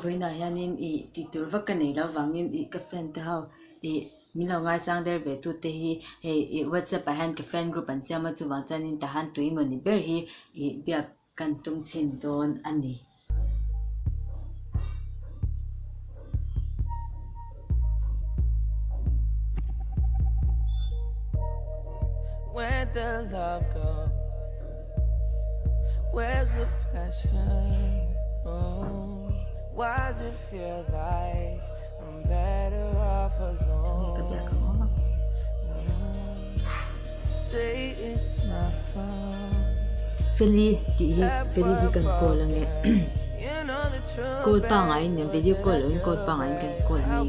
vawiinah hianin ih tih tur vak ka neih loh avangin ih ka fan te ho ih min lo ngaisang der ve tu te hi hei ih whatsapp ah hian ka fan group an siam a chuvang chuanin tahan tui mawni ber hi ih biak kan tum chhin dawn a ni. Where'd the love go? Where's the passion? Oh, why's it feel like I'm better off alone? Say it's my fault. Feli tih hi Feli hi kan call ange call pangaiin nen video call loin call pangaiin kan call mai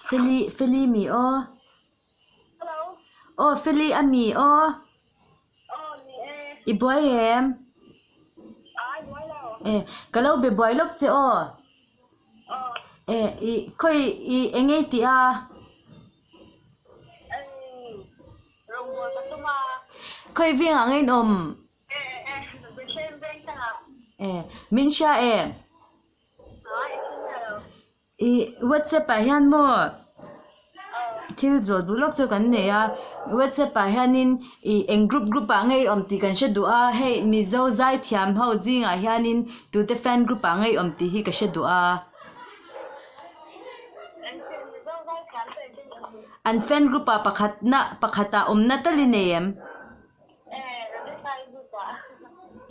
Feli Feli mi aw aw Feli a mi aw i buai em eh ka lo be buai lawk che aw eh ih khawi ih eng nge i tih a. Khawi vengah nge in awm? Eh min hria em? Ih whatsapp ah hian maw thil zawh duh lawk chu kan nei a whatsapp ah hianin ih eng group group ah nge i awm tih kan hre duh a hei mizo zaithiam ho zingah hianin tute fan group ah nge i awm tih hi ka hre duh a. An fan group ah pakhat na pakhat ah awmna tal i nei em?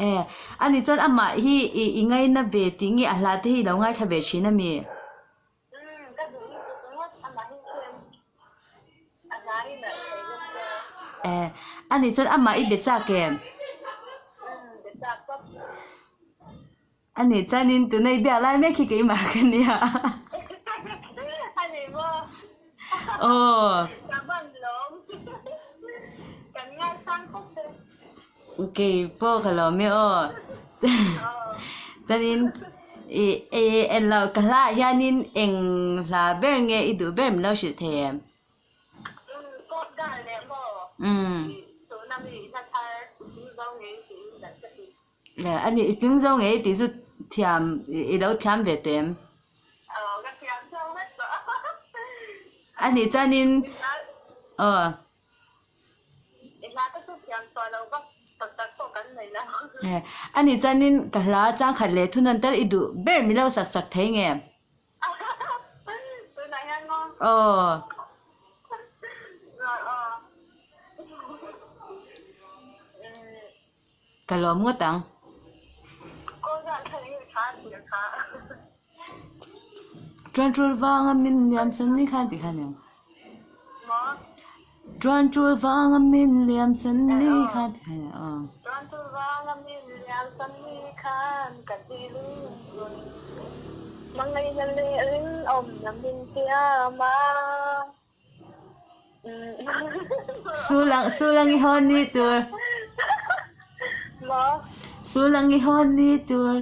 Eh ani chuan amah hi i i ngaina ve tih nge a hla te hi i lo ngaithla ve thin a mi? Eh ani chuan amah i be chak em? Ani chuanin tuna i biak lai mek hi keimah ka nia. Ani maw? Aw. Ka ban lawm. Kan ngaisang khawp che. Kei pawh ka lawm e aw. Chuanin i i en lo ka hla ah hianin eng hla ber nge i duh ber min lo hrilh thei em? Coat girl leh maw? Umm. Tuna mi hla thar Mizo ngei tiin kan hre tih. A ni, i tling zo ngei tih chu thiam, i lo thiam ve teh em? Aw, ka thiam chauh vek tawh. A nih chuanin, aw. I hla te chu thiam tawh lo vak tak tak pawh kan nei lo. A nih chuanin ka hla changkhat leh thunawn tal i duh ber min lo sak sak thei nge? Tunah hian maw? Aw. Aw. Ka lawm ngawt ang. Tuantul vanga min liam san ni khan tih kha a ni ang. Tuantul vanga min liam san ni khan tih kha a ni ang. Sulang sulang i hawn ni tur. Maw? Sulang i hawn ni tur.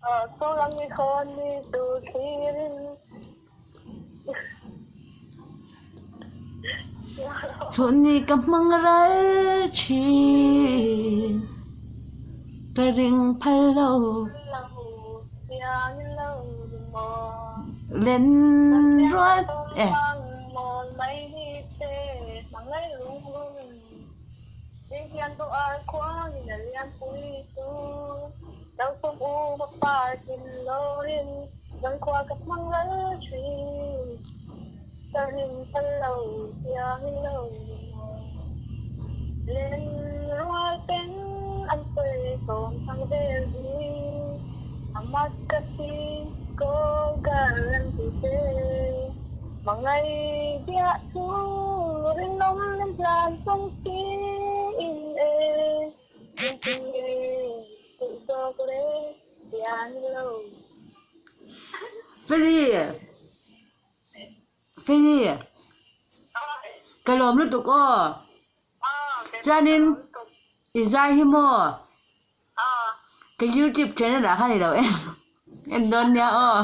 Aw, sulang i hawn ni tur thlirin. Chhunni ka hmang ral thin. Ka ring phal lo. Len rual e. Feli! Feli, ka lawm lutuk aw. Chuanin i zai hi maw? Ka youtube channel ah khan i lo en en dawn nia aw.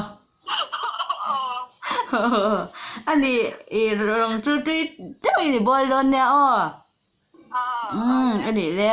Ani i rawng chu tui deuhin i bawl dawn nia aw. Umm a nih le.